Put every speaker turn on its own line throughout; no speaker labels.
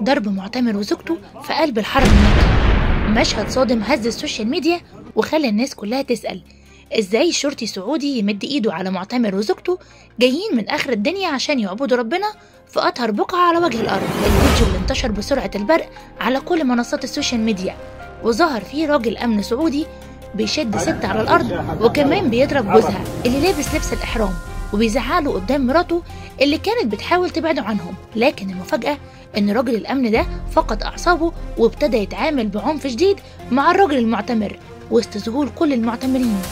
ضرب معتمر وزوجته في قلب الحرم المكي. مشهد صادم هز السوشيال ميديا وخلى الناس كلها تسأل ازاي شرطي سعودي يمد ايده على معتمر وزوجته جايين من اخر الدنيا عشان يعبدوا ربنا في اطهر بقعة على وجه الارض. الفيديو اللي انتشر بسرعة البرق على كل منصات السوشيال ميديا وظهر فيه راجل امن سعودي بيشد ست على الارض وكمان بيضرب جوزها اللي لابس لبس الاحرام وبيزعله قدام مراته اللي كانت بتحاول تبعده عنهم. لكن المفاجأة ان راجل الامن ده فقد اعصابه وابتدى يتعامل بعنف شديد مع الراجل المعتمر وسط ذهول كل المعتمرين.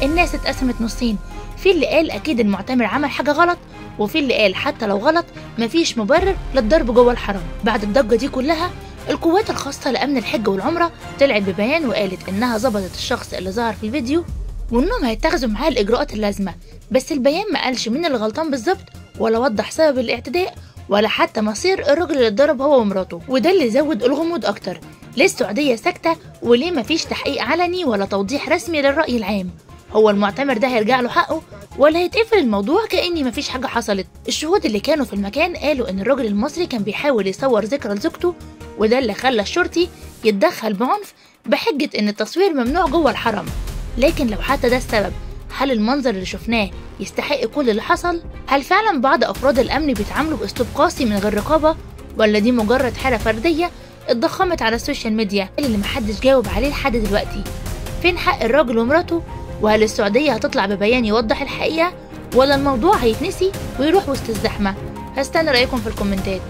الناس اتقسمت نصين، في اللي قال اكيد المعتمر عمل حاجة غلط، وفي اللي قال حتى لو غلط مفيش مبرر للضرب جوه الحرم. بعد الضجة دي كلها القوات الخاصة لأمن الحج والعمرة طلعت ببيان وقالت إنها ظبطت الشخص اللي ظهر في الفيديو وإنهم هيتخذوا معاه الإجراءات اللازمة، بس البيان ما قالش مين اللي غلطان بالظبط ولا وضح سبب الاعتداء ولا حتى مصير الراجل اللي اتضرب هو ومراته، وده اللي زود الغموض أكتر. ليه السعودية ساكتة وليه مفيش تحقيق علني ولا توضيح رسمي للرأي العام؟ هو المعتمر ده هيرجع له حقه ولا هيتقفل الموضوع كأني مفيش حاجة حصلت؟ الشهود اللي كانوا في المكان قالوا إن الراجل المصري كان بيحاول يصور ذكرى لزوجته، وده اللي خلى الشرطي يتدخل بعنف بحجة إن التصوير ممنوع جوه الحرم. لكن لو حتى ده السبب، هل المنظر اللي شفناه يستحق كل اللي حصل؟ هل فعلا بعض أفراد الأمن بيتعاملوا بأسلوب قاسي من غير رقابة، ولا دي مجرد حالة فردية اتضخمت على السوشيال ميديا اللي محدش جاوب عليه لحد دلوقتي؟ فين حق الراجل ومراته؟ وهل السعودية هتطلع ببيان يوضح الحقيقة ولا الموضوع هيتنسي ويروح وسط الزحمة؟ هستنى رأيكم في الكومنتات.